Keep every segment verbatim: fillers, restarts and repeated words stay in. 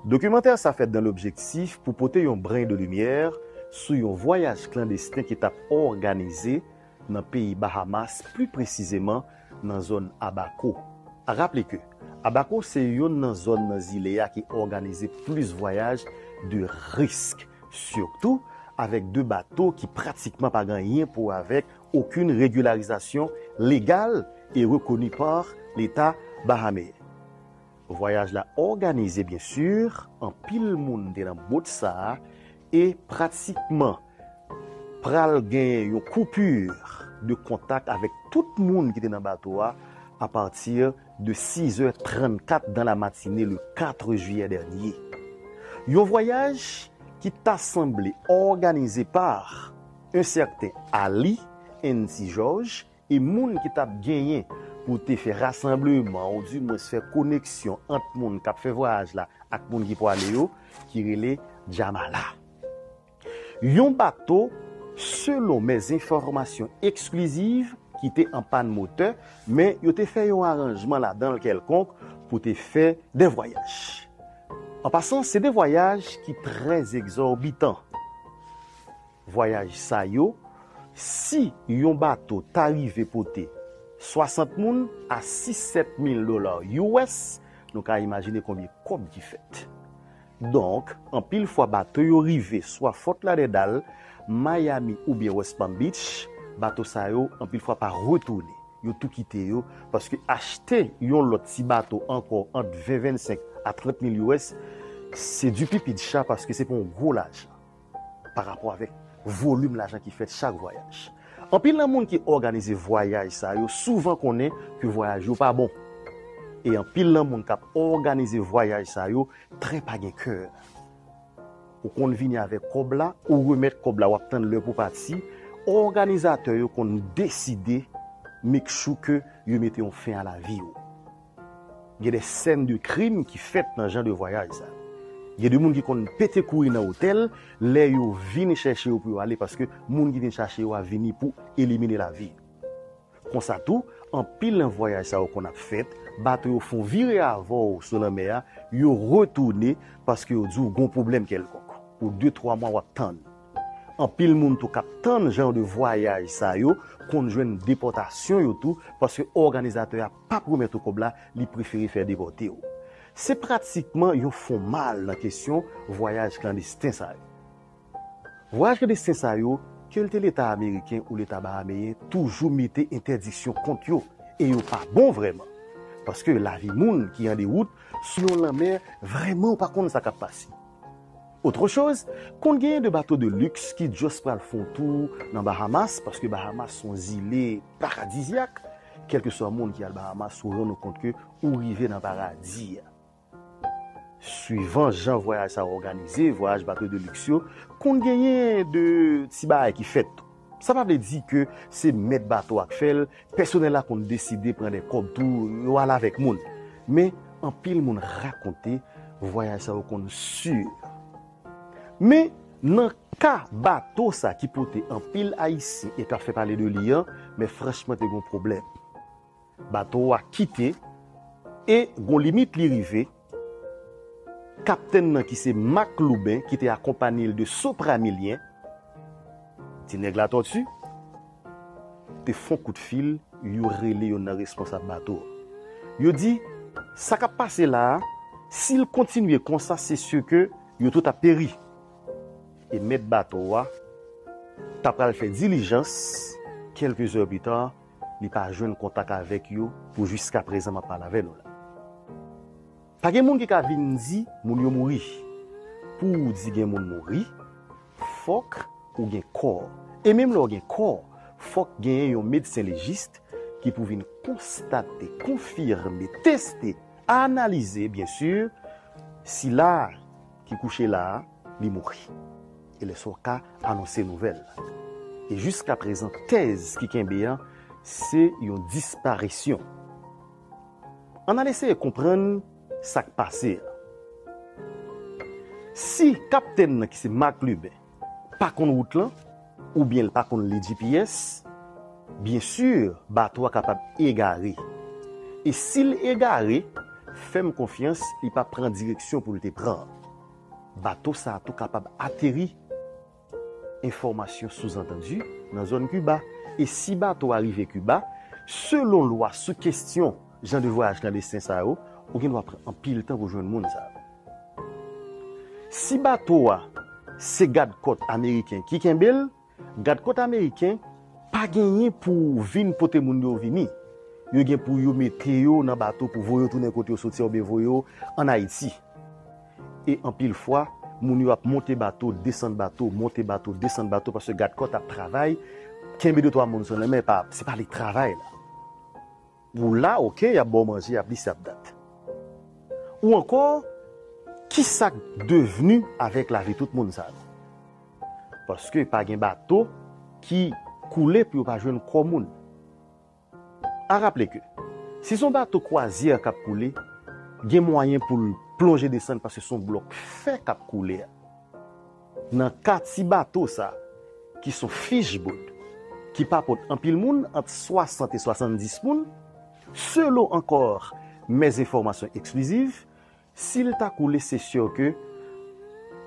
Dokimantè sa fèt dans l'objectif pou pote yon bren de limyè sou yon vwayaj klandesten ki t ap òganize nan peyi Bahamas, pli presizeman nan zòn Abaco. Raple ke Abaco se yonn nan zòn nan zile a ki òganize plis vwayaj de risk, sitou avèk de bato ki pratikman pa gen anyen pou wè avèk okenn regilarizasyon legal e rekoni pa Leta bahameyen. Vwayaj la òganize, byensir, anpil moun te nan bot sa a, e pratikman pral genyen yon koupi de kontak avèk tout moun ki te nan bato a apati de sis è trannkat dans la matinée le quatre juillet dernier. Yon vwayaj ki ta sanble òganize pa un certain Ali N C George, e moun ki t ap genyen pou te fè rasanbleman, oudimwens fè koneksyon ant moun k ap fè vwayaj la ak moun ki pwale yo, ki rele Jamala. Yon bato, selon mes enfòmasyon ekspliziv, ki te an pàn motè, men yo te fè yon aranjman ladan l kèlkonk pou te fè de vwayaj. An pasan, se de vwayaj ki trè egzòbitan. Vwayaj sa yo, si yon bato ta rive pote swasant moun a sis sèt mil dola U S, nou ka imajine konbyen kòb ki fèt. Donk, anpil fwa bato yo rive swa Fort Lauderdale, Miami oubyen West Palm Beach, bato sa yo anpil fwa pa retounen. Yo tou kite yo, paske achte yon lòt ti bato ankò ant ven, vennsenk a trant mil U S, se du pipi de chat paske se pa yon gwo lajan pa rapò avèk volim lajan ki fèt chak vwayaj. Anpil nan moun ki òganize vwayaj sa yo souvan konnen ke vwayaj yo pa bon. E anpil nan moun k ap òganize vwayaj sa yo trè pa gen kè. Ou konn vini avèk kòb la, ou remèt kòb la, w ap tann lè pou pati. Òganizatè yo konn deside make sure ke yo mete yon fen a lavi yo. Gen de sèn de krim ki fèt nan jan de vwayaj sa. Gen de moun ki konn pete kouri nan otèl, lè yo vin chèche yo pou yo ale, paske moun ki vin chache yo a vini pou elimine lavi yo. Konsa tou, anpil nan vwayaj sa yo konn ap fèt, bato yo fon vire avè w sou lanmè a, yo retounen paske yo di w gon pwoblèm kèlkonk. Ou de twa mwa w ap tann. Anpil moun tou k ap tann jan de vwayaj sa yo konn jwenn depòtasyon yo tou paske òganizatè a p ap remèt ou kòb la, li prefere fè depòte w. Se pratikman yon fon mal nan kesyon vwayaj klandesten sa yo. Vwayaj klandesten sa yo, ke l te Leta ameriken ou Leta bahameyen, toujou mete entèdiksyon kont yo, e yo pa bon vrèman. Paske lavi moun ki an dewout sou yon lanmè, vrèman ou pa konn sa k ap pase. Autre chose, konn genyen de bato de luxe ki just pral fè yon tou nan Bahamas, paske Bahamas se yon zile paradizyak. Kèlkeswa moun ki al Bahamas, ou rann ou kont ke ou rive nan paradi a. Swivan jan vwayaj sa yo òganize, vwayaj bato de luxe yo, konn genyen de ti bagay ki fèt tou. Sa pa vle di ke se mèt bato a k fè l, pèsonèl la konn deside pran de kòb tou, yo al avèk moun. Men, anpil moun rakonte vwayaj sa yo konn si. Men, nan ka bato sa ki pote anpil Ayisyen e k ap fè pale de li an, men franchman te gen yon pwoblèm. Bato a kite e gon limit li rive. Kaptèn nan ki se Mak Louben ki te akonpanye l de Sopramilyen, ti nèg Latòti, te fon kout fil, yo rele youn nan responsab bato. Yo di, sa k ap pase la a, si l kontinye konsa, se si ke yo tout ap peri. E mèt bato a ta pral fè dilijans, kèlke zè pita, li pa jwenn kontak avèk yo pou jiskaprezan m ap pale avè nou la. Pa gen moun ki ka vin di moun yo mouri. Pou w di gen moun mouri, fòk ou gen kò. E menm lè w gen kò, fòk genyen yon medsen lejis ki pou vin konstate, konfime, teste, analize, byensir, sila ki kouche la a, li mouri. E lè sa w ka anonse nouvèl la. E jiskaprezan, tèz ki kenbe an, se yon disparisyon. Ann al eseye konprann sa k pase a. Si kaptèn nan ki se Mak Louben pa konn wout lan, oubyen l pa konn li G P S, byensir, bato a kapab egare. E si l egare, Fè m konfyans, li pa pran direksyon pou l te pran an. Bato sa a tou kapab ateri, enfòmasyon souzantandi, nan zòn Kiba. E si bato a rive Kiba, selon lwa sou kesyon jan de vwayaj klandesten sa yo, ou gen dwa pran anpil tan pou jwenn moun sa yo. Si bato a se gadkòt ameriken ki kenbe l, gadkòt ameriken pa genyen pou vin pote moun yo vini. Yo gen pou yo mete yo nan bato pou voye yo tounen kote yo soti a oubyen voye yo ann Ayiti. E anpil fwa, moun yo ap monte bato, desann bato, monte bato, desann bato, paske gadkòt ap travay, kenbe de twa moun sou lanmen, pa, se pa li k travay la. Ou la, oke, y ap ba w manje, y ap li, y ap dat. Ou ankò, ki sa k devni avèk lavi tout moun sa yo? Paske pa gen bato ki koule pou yo pa jwenn kò moun. A raple ke, si se yon bato kwazyè k ap koule, gen mwayen pou l plonje desann paske se yon blòk fè k ap koule a. Nan ka ti bato sa, ki se yon fishboat, ki pa pot anpil moun, ant swasant e swasanndis moun, selon ankò mes informations exclusives, si l ta koule, se si ke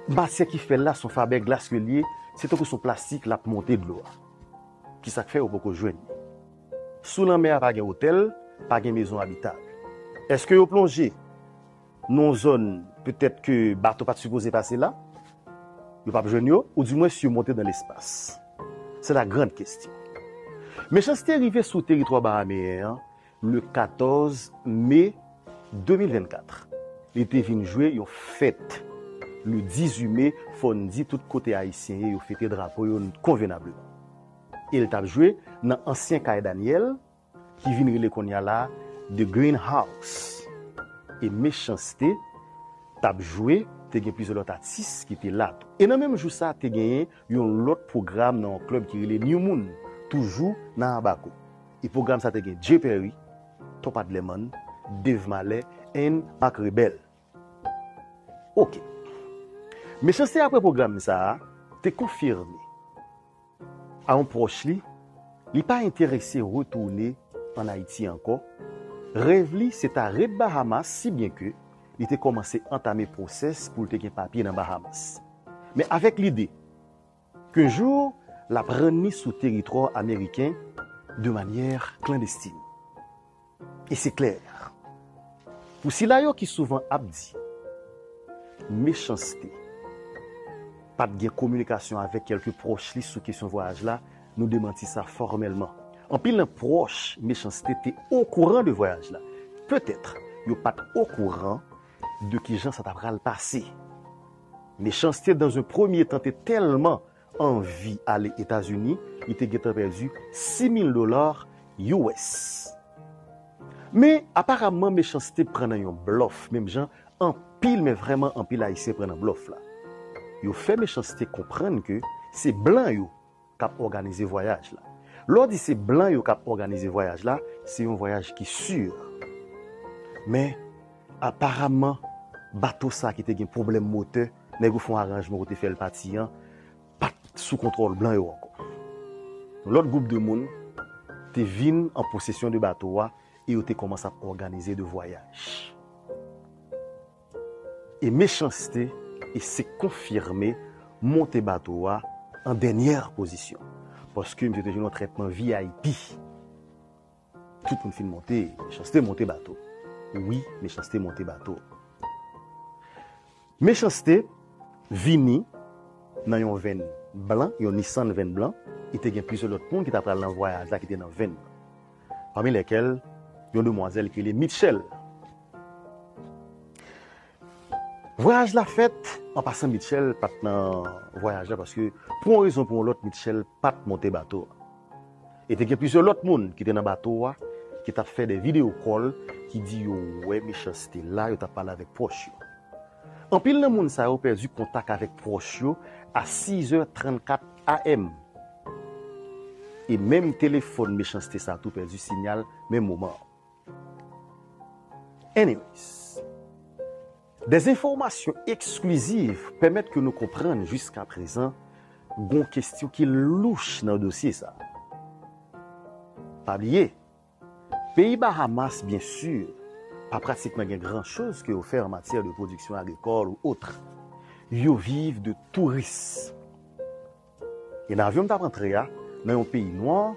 matyè ki fè l la, se yon fabè glas ke l ye, se tankou se yon plastik, l ap monte dlo a. Ki sa k fè yo poko jwenn li? Sou lanmè a pa gen otèl, pa gen mezon abitab. Èske yo plonje nan yon zòn petèt ke bato pa t sipoze pase la? Yo p ap jwenn yo, oudimwens yo monte nan lespas. C'est la grande question. Mechanste rive sou teritwa bahameyen an le katòz me de mil vennkat. Li te vin jwe yon fèt le dizuit me, fò n di tout kote ayisyen ye, yo fete drapo yo konvenableman. E l t ap jwe nan ansyen kay Daniel, ki vin rele kounye a la The Greenhouse. E Mechanste t ap jwe, te gen plizyè lòt atis ki te la tou. E nan menm jou sa, te genyen yon lòt pwogram nan yon klèb ki rele New Moon, toujou nan Abaco. E pwogram sa te gen Jay Perry, Top Adlerman, Dave Mallet and Marc Rebel. Oke. Mechanste apre pwogram sa a te konfime a yon pwòch li, li pa enterese retounen ann Ayiti ankò. Rèv li se ta ret Bahamas, si byen ke li te kòmanse antame pwosès pou l te gen papye nan Bahamas. Men avèk lide ke yon jou l ap rann li sou teritwa ameriken de manyè klandestin. E se klè, pou sila yo ki souvan ap di Mechanste pa t gen kominikasyon avèk kèlke pwòch li sou kesyon vwayaj la, nou demanti sa fòmèlman. Anpil nan pwòch Mechanste te okouran de vwayaj la. Petèt, yo pa t okouran de kijan sa ta pral pase. Mechanste, dans un premier temps, te tèlman anvi ale Etazini, li te gentan pèdi sis mil dola U S. Men, aparamman, Mechanste pran nan yon blòf, menm jan anpil, men vrèman anpil Ayisyen pran nan blòf la. Yo fè Mechanste konprann ke se blan yo k ap òganize vwayaj la. Lè w di se blan yo k ap òganize vwayaj la, se yon vwayaj ki si. Men, aparamman, bato sa ki te gen pwoblèm motè, nèg yo fè yon aranjman kote fè l pati an, pa t sou kontwòl blan yo ankò. Yon lòt gwoup de moun te vin an posesyon de bato a e yo te kòmanse ap òganize de vwayaj. E Mechanste, e se konfime, monte bato a an dènyè pozisyon. Paske misye te jwenn yon trètman V I P. Tout moun fin monte, Mechanste monte bato. Wi, Mechanste monte bato. Mechanste vini nan yon venn blan, yon Nissan venn blan, e te gen plizyè lòt moun ki ta pral nan vwayaj la ki te nan venn nan. Pami lèkèl, yon demwazèl ki rele Mitchell. Vwayaj la fèt, an pasan Mitchell pa t nan vwayaj la paske pou yon rezon pou yon lòt Mitchell pa t monte bato a. E te gen plizyè lòt moun ki te nan bato a ki t ap fè de video call ki di yo wè Mechanste la, yo t ap pale avèk pwòch yo. Anpil nan moun sa yo pèdi kontak avèk pwòch yo a sizè trannkat A M. E menm telefòn Mechanste sa tou pèdi sinyal menm moman an. Anyways, des informations exclusives pèmèt ke nou konprann jiskaprezan gon kesyon ki louch nan dosye sa. Pa bliye, peyi Bahamas, byen si, pa pratikman gen gran choz ke yo fè an matyè de pwodiksyon agrikòl ou otre. Yo viv de touris. E nan avyon m t ap antre a, nan yon peyi nwa,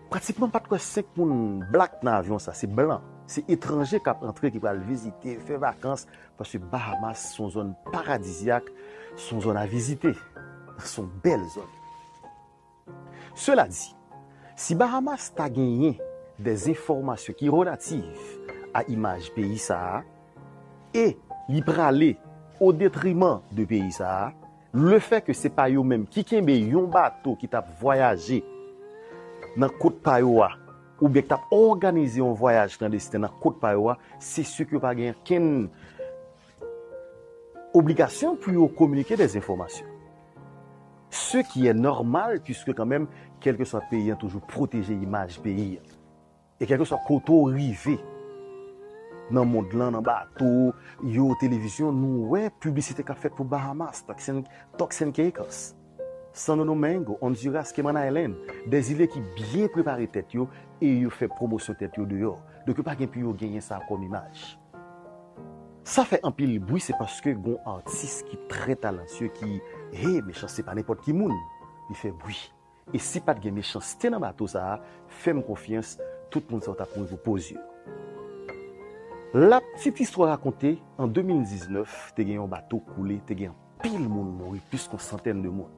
pratikman m pa t kwè senk moun blak nan avyon sa, se blan, se etranje k ap antre, ki pral vizite, fè vakans, paske Bahamas se yon zòn paradizyak, se yon zòn a vizite, se yon bèl zòn. Sela di, si Bahamas ta genyen des enfòmasyon ki relativ a imaj peyi sa a, e li prale o detriman de peyi sa a, lefè ke se pa yo menm ki kenbe yon bato ki t ap vwayaje nan kot pa yo a, oubyen ki t ap òganize yon vwayaj klandesten nan kot pa yo a, se si ke yo pa gen okenn obligasyon pou yo kominike des enfòmasyon. Ce qui est normal, puisque kanmenm, kèlkeswa peyi an toujou pwoteje imaj peyi an. E kèlkeswa kote w rive nan mond lan, nan bato, yo, televizyon, nou wè piblisite k ap fèt pou Bahamas, Turks and, Turks and Caicos, Santo Domingo, Honduras, Cayman Island, de zile ki byen prepare tèt yo e yo fè pwomosyon tèt yo deyò. Donk, yo pa gen pou yo genyen sa kòm imaj. Sa fè anpil bri, se paske gon atis ki trè talansye ki, he, Mechanste pa nenpòt ki moun, li fè bri. E si pa t gen Mechanste nan bato sa a, fè m konfyans, tout moun sa yo t ap mouri pou poz yo. La petite histoire racontée, an de mil diznèf, te gen yon bato koule, te gen anpil moun mouri, plis ke yon santèn de moun.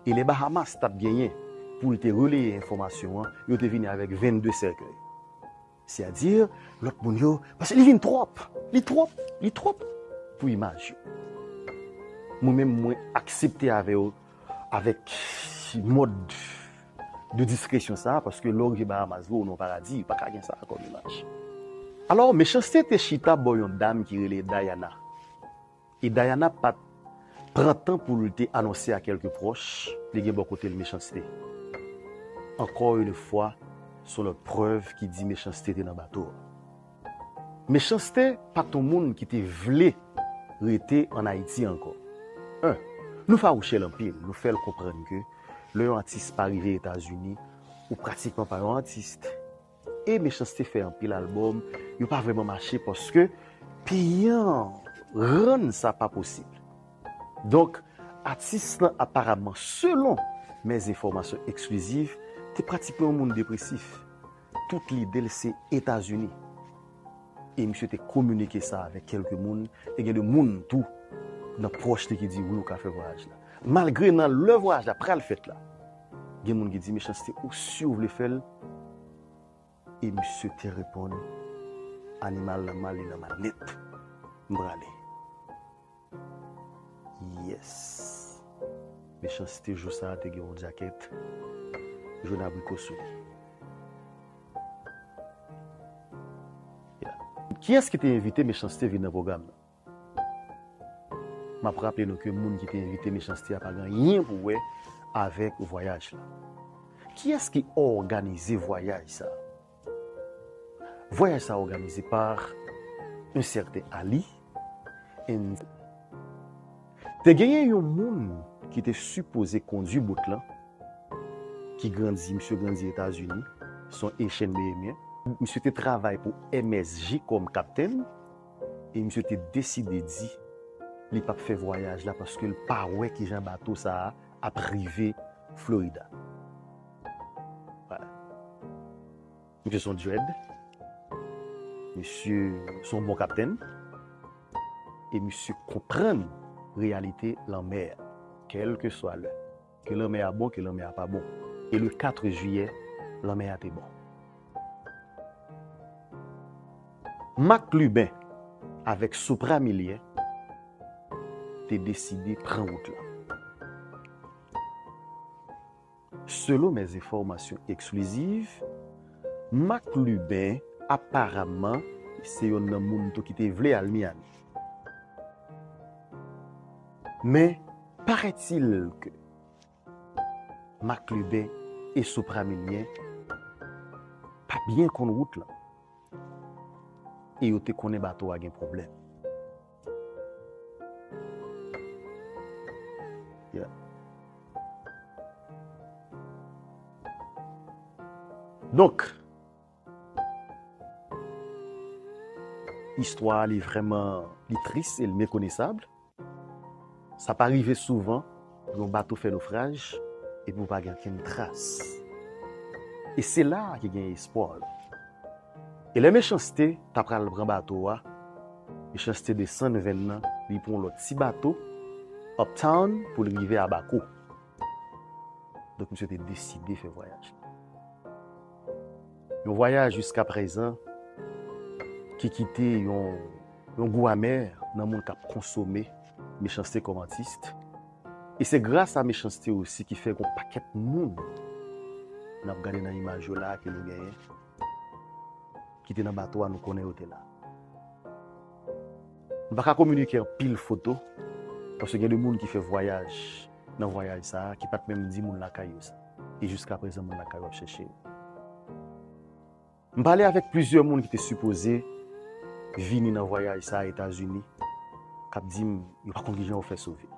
E lè Bahamas t ap genyen pou l te releye enfòmasyon an, yo te vini avèk vennde sèkèy. Sètadi, lòt moun yo, paske li vin twòp, li twòp, li twòp pou imaj yo. Mwen menm, mwen aksepte avè yo, avèk mòd de diskresyon sa a, paske lè w rive Bahamas vre, ou nan yon paradi, ou pa ka gen sa kòm imaj. Alò, Mechanste te chita bò yon dam ki rele Diana. E Diana pa t pran tan pou l te anonse a kèlke pwòch li gen bò kote l Mechanste. Encore une fois, se yon lòt prèv ki di Mechanste te nan bato a. Mechanste pa t yon moun ki te vle rete ann Ayiti ankò. En, nou fawouche l anpil, nou fè l konprann ke lè yon atis pa rive Etazini, ou pratikman pa yon atis. E Mechanste fè anpil albòm, yo pa vrèman mache paske peyi an rann sa pa posib. Donk, atis lan aparaman, selon mes enfòmasyon eksklizif, te pratikman yon moun depresif. Tout lide l se Etazini. E misye te kominike sa avèk kèlke moun, e gen de moun tou nan pwòch li ki di, wi, ou ka fè vwayaj la. Malgre nan lè vwayaj la pral fèt la, gen moun ki di, Mechanste, ou si w vle fè l? E misye te reponn, animal nan mal, li nan mal nèt. M prale. Yes. Mechanste jou sa a te gen yon djakèt jòn abriko sou li. Yeah. Kiyès ki te envite Mechanste vin nan pwogram nan? M ap raple nou ke moun ki te envite Mechanste a pa gen anyen pou wè avèk vwayaj la. Kiyès ki òganize vwayaj sa a? Vwayaj sa a òganize pa un certain Ali and te genyen yon moun ki te sipoze kondui bout lan, ki grandi, misye grandi Etazini, se yon Haitian Bahamian. Misye te travay pou M S J kòm kaptenn, e misye te deside di li p ap fè vwayaj la paske l pa wè kijan bato sa a ap rive Florida. Voilà. Misye se yon dread. Misye se yon bon kaptenn. E misye konprann reyalite lanmè a, kèlkeswa lè. Ke lanmè a bon, ke lanmè a pa bon. E le quatre juillet, lanmè a te bon. Mak Liben avèk Sopra Milyen te deside pran wout la. Selon mes enfòmasyon eksklizif, Mak Liben, aparaman, se yonn nan moun tou ki te vle al Miami. Men, paraît-il que Mak Liben e Sopra Milyen pa byen konn wout lan. E yo te konnen bato a gen pwoblèm. Yeah. Donk, istwa a, li vrèman, li tris e li mekonesab. Sa pa rive souvan pou yon bato fè nofraj epi w pa gen okenn tras. E se la a ki gen espwa. E lè Mechanste ta pral pran bato a, Mechanste desann venn nan, li pran yon lòt ti bato, Uptown, pou l rive Abaco. Donk, misye te deside fè vwayaj la. Yon vwayaj jiskaprezan ki kite yon, yon gou amè nan moun k ap konsome Mechanste kòm atis. E se gras a Mechanste osi ki fè gon pakèt moun n ap gade nan imaj yo la a ke nou genyen, ki te nan bato a, nou konnen yo te la. Nou pa ka kominike anpil foto, paske gen de moun ki fè vwayaj nan vwayaj sa a, ki pa t menm di moun lakay yo sa. E jiskaprezan, moun lakay yo ap chèche yo. M pale avèk plizyè moun ki te sipoze vini nan vwayaj sa a Etazini, k ap di m yo pa konn kijan yo fè sove.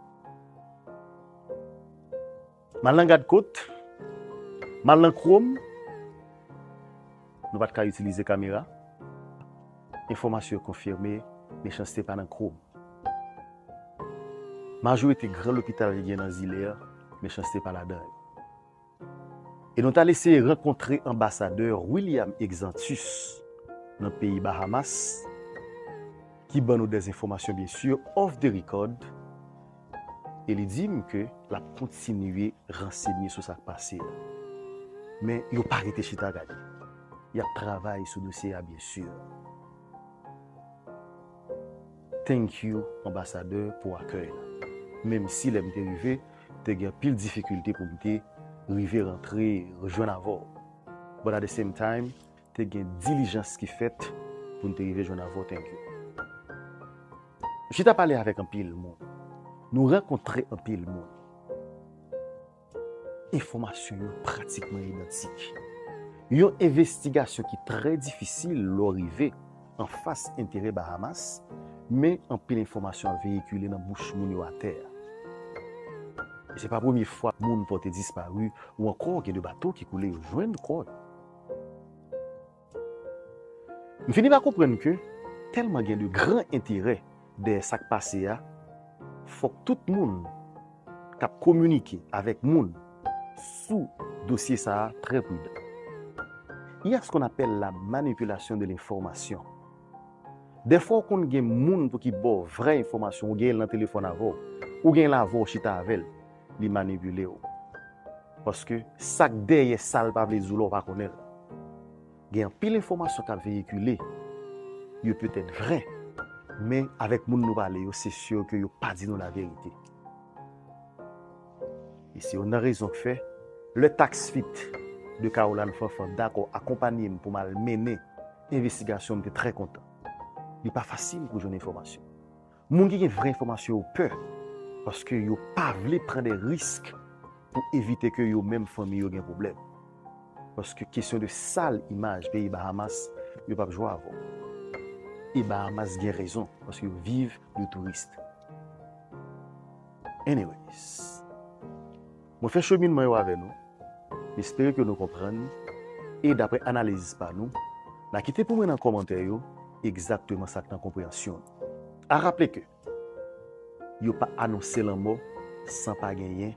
M al nan Gadkot, m al nan Chrome, nou pa t ka itilize kamera. Enfòmasyon yo konfime, Mechanste pa nan Chrome. Majorite gran lopital ki gen nan zile a, Mechanste pa ladan yo. E nou t al eseye rankontre anbasadè William Exantus nan peyi Bahamas, ki ban nou dèz enfòmasyon, byen si, off the record, e li di m ke l ap kontinye ransenye sou sa k pase a. Men yo pa rete chita gade. Y ap travay sou dosye a, byen si. Thank you, anbasadè, pou akèy la. Menm si lè m te rive, te gen anpil difikilte pou m te rive rantre, rejwenn avè w. But at the same time, te gen dilijans ki fèt pou n te rive jwenn avè w, thank you. M chita pale avèk anpil moun. Nou rankontre anpil moun. Enfòmasyon yo pratikman idantik. Yon envestigasyon ki trè difisil lè w rive anfas enterè Bahamas, men anpil enfòmasyon ap veyikile nan bouch moun yo atè a. E se pa premye fwa moun pòte dispari ou ankò gen de bato ki koule yo jwenn kò yo. M fini pa konprann ke tèlman gen de gran enterè dèyè sa k pase a, fòk tout moun k ap kominike avèk moun sou dosye sa a trè pridan. Il y a ce qu'on appelle la manipulation de l'information. Dèfwa ou konn gen moun pou ki ba w vrè enfòmasyon, ou gen l nan telefòn avè w, ou gen l avè w, chita avè l, li manipile w. Paske sa k dèyè sa l pa vle di w la, ou pa konnen l. Gen anpil enfòmasyon k ap veyikile. Yo petèt vrè, men avèk moun nou pale yo, se si ke yo pa di nou laverite. E se youn nan rezon k fè, lè Tax Fit de Caroline Fanfan dakò akonpanye m pou m al mennen envestigasyon, m te trè kontan. Li pa fasil pou jwenn enfòmasyon. Moun ki gen vrè enfòmasyon yo pè, paske yo pa vle pran de risk pou evite ke yo menm fanmi yo gen pwoblèm. Paske kesyon de sal imaj peyi Bahamas, yo p ap jwe avè w. E Bahamas gen rezon, paske yo viv de touris. Anyways, mwen fè cheminman yo avè nou. M espere ke nou konprann. E daprè analiz pa nou, n a kite pou mwen nan kòmantè yo egzakteman sa k nan konpreyansyon nou. A raple ke yo pa anonse lanmò san pa genyen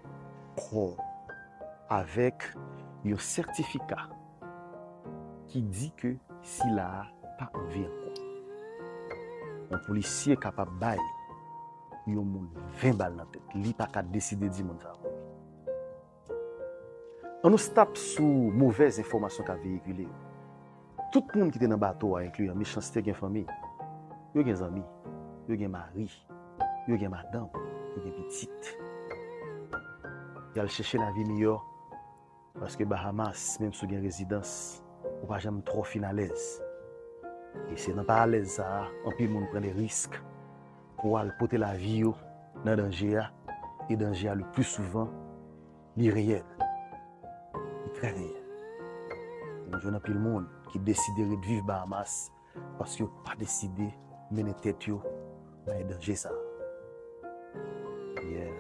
kò avèk yon sètifika ki di ke sila a pa an vi ankò. Yon polisye kapab bay yon moun ven bal nan tèt, li pa ka deside di moun sa a mouri. Ann nou stop sou movèz enfòmasyon k ap veyikile yo. Tout moun ki te nan bato a, enkliyan Mechanste, gen fanmi, yo gen zanmi, yo gen mari, yo gen madanm, yo gen pitit. Y al chèche lavi miyò, paske Bahamas, menm si w gen rezidans, ou pa janm twò fin alèz. E se nan pa alèz sa a, anpil moun pran de risk pou al pote lavi yo nan danje a, e danje a, le pli souvan, li reyèl. Li trè reyèl. E nou jwenn anpil moun ki deside ret viv Bahamas paske yo pa deside mennen tèt yo bay danje sa a. Yeah.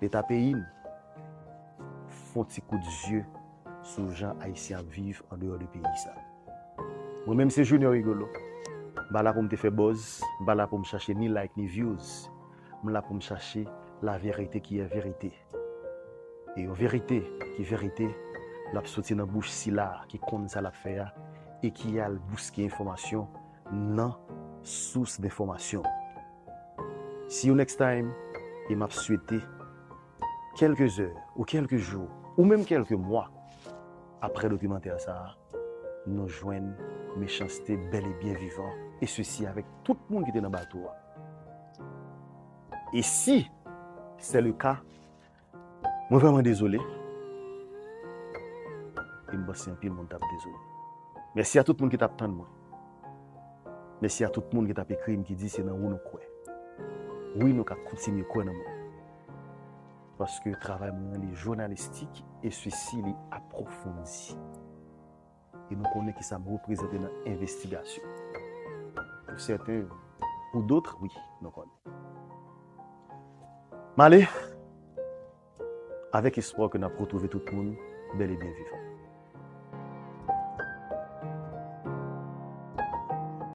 Leta peyi n, fè yon ti kout zye sou jan Ayisyen ap viv andeyò de peyi sa. Mwen menm se Junior Rigolo. M pa la pou m te fè buzz, m pa la pou m chache ni like ni views. M la pou m chache la vérité qui est vérité. E yon verite ki verite, l ap soti nan bouch sila ki konn sa l ap fè a e ki al bouske enfòmasyon nan sous denfòmasyon. See you next time, e m ap swete kèlke zè ou kèlke jou ou menm kèlke mwa apre dokimantè sa a, nou jwenn Mechanste bèl e byen vivan, e sesi avèk tout moun ki te nan bato a. E si c'est le cas, mwen vrèman dezole. E m panse anpil moun t ap dezole. Mèsi a tout moun ki t ap tann mwen. Mèsi a tout moun ki t ap ekri m, ki di se nan ou nou kwè. Wi, nou ka kontinye kwè nan mwen. Paske travay mwen an, li jounalistik e sesi li apwofondi. E nou konnen ki sa m reprezante nan envestigasyon. Pou sèten, pou dòt, wi, nou konnen. M ale avèk espwa ke n ap retwouve tout moun bèl e byen vivan.